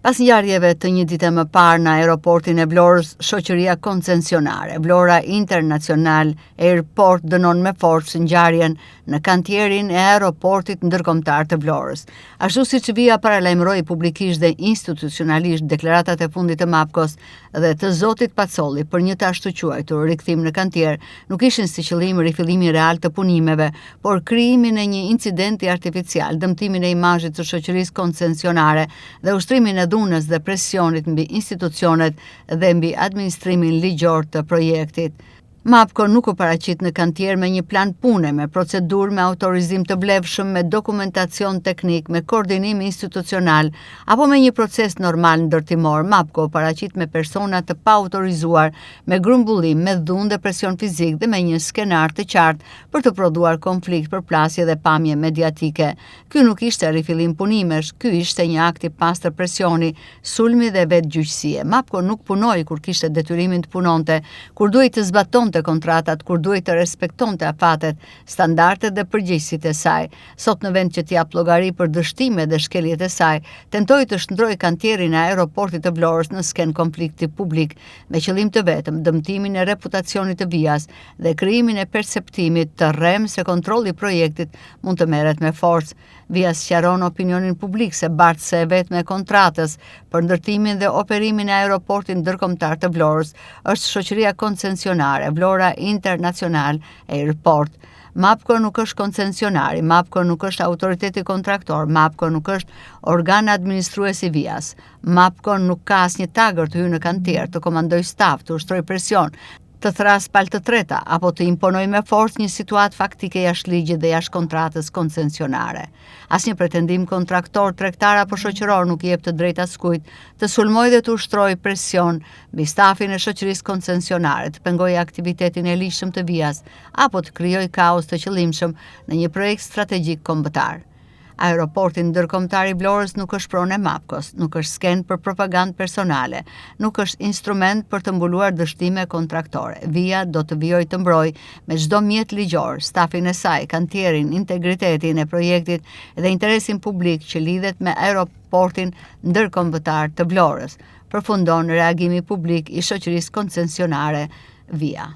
Pas ngjarjeve të një dite më parë në aeroportin e Vlorës, shoqëria koncensionare Vlora International Airport dënon me forcë ngjarjen në kantierin e aeroportit ndërkombëtar të Vlorës. Ashtu siç Via paralajmëroi publikisht dhe institucionalisht deklaratat e fundit të Mapkos dhe të zotit Pacolli për një të ashtuquajtur rikthim në kantier, nuk ishin si qëllim rifillimin real të punimeve, por krijimin e një incidenti artificial, dëmtimin e imazhit të shoqërisë koncensionare dhe ushtrimin e dhunës dhe presionit mbi institucionet dhe mbi administrimin ligjor të projektit. Mapko nuk u paraqit në kantier me një plan pune, me procedurë, me autorizim të vlefshëm, me dokumentacion teknik, me koordinim institucional, apo me një proces normal ndërtimor. Mapko u paraqit me persona të paautorizuar, me grumbullim, me dhunë dhe presion fizik dhe me një skenar të qartë për të prodhuar konflikt, përplasje dhe pamje mediatike. Ky nuk ishte rifillim punimesh, ky ishte një akt i pastër presioni, sulmi dhe vetëgjyqësie. Mapko nuk punoi kur kishte detyrimin të punonte, kur duhej të zbatonte kontratat, kur duhej të respektonte afatet, standardet dhe përgjegjësitë e saj. Sot në vend që të japë llogari për dështimet dhe shkeljet e saj, tentoi të shndërrojë kantierin e aeroportit të Vlorës në skenë konflikti publik, me qëllim të vetëm dëmtimin e reputacionit të Vias dhe krijimin e perceptimit të rremë se kontrolli i projektit mund të merret me forcë. Via sqaron opinionin publik se bartëse e vetme e kontratës për ndërtimin dhe operimin e aeroportit ndërkombëtar të Vlorës është shoqëria koncensionare Vlora International Airport. Mapko nuk është koncensionari, Mapko nuk është autoriteti kontraktor, Mapko nuk është organ administrues i Vias. Mapko nuk ka asnjë tagër të hyjë në kantier, të komandojë staf, të ushtrojë presion, të thërrasë palë të treta apo të imponojë me forcë një situatë faktike jashtë ligjit dhe jashtë kontratës koncensionare. Asnjë pretendim kontraktor, tregtar apo shoqëror nuk i jep të drejtë askujt të sulmojë dhe të ushtrojë presion mbi stafin e shoqërisë koncensionare, të pengojë aktivitetin e ligjshëm të Vias apo të krijojë kaos të qëllimshëm në një projekt strategjik kombëtar. Aeroporti Ndërkombëtar i Vlorës nuk është pronë e Mapkos, nuk është skenë për propagandë personale, nuk është instrument për të mbuluar dështime kontraktore. Via do të vijojë të mbrojë me çdo mjet ligjor stafin e saj, kantierin, integritetin e projektit dhe interesin publik që lidhet me Aeroportin Ndërkombëtar të Vlorës. Përfundon reagimi publik i shoqërisë koncensionare Via.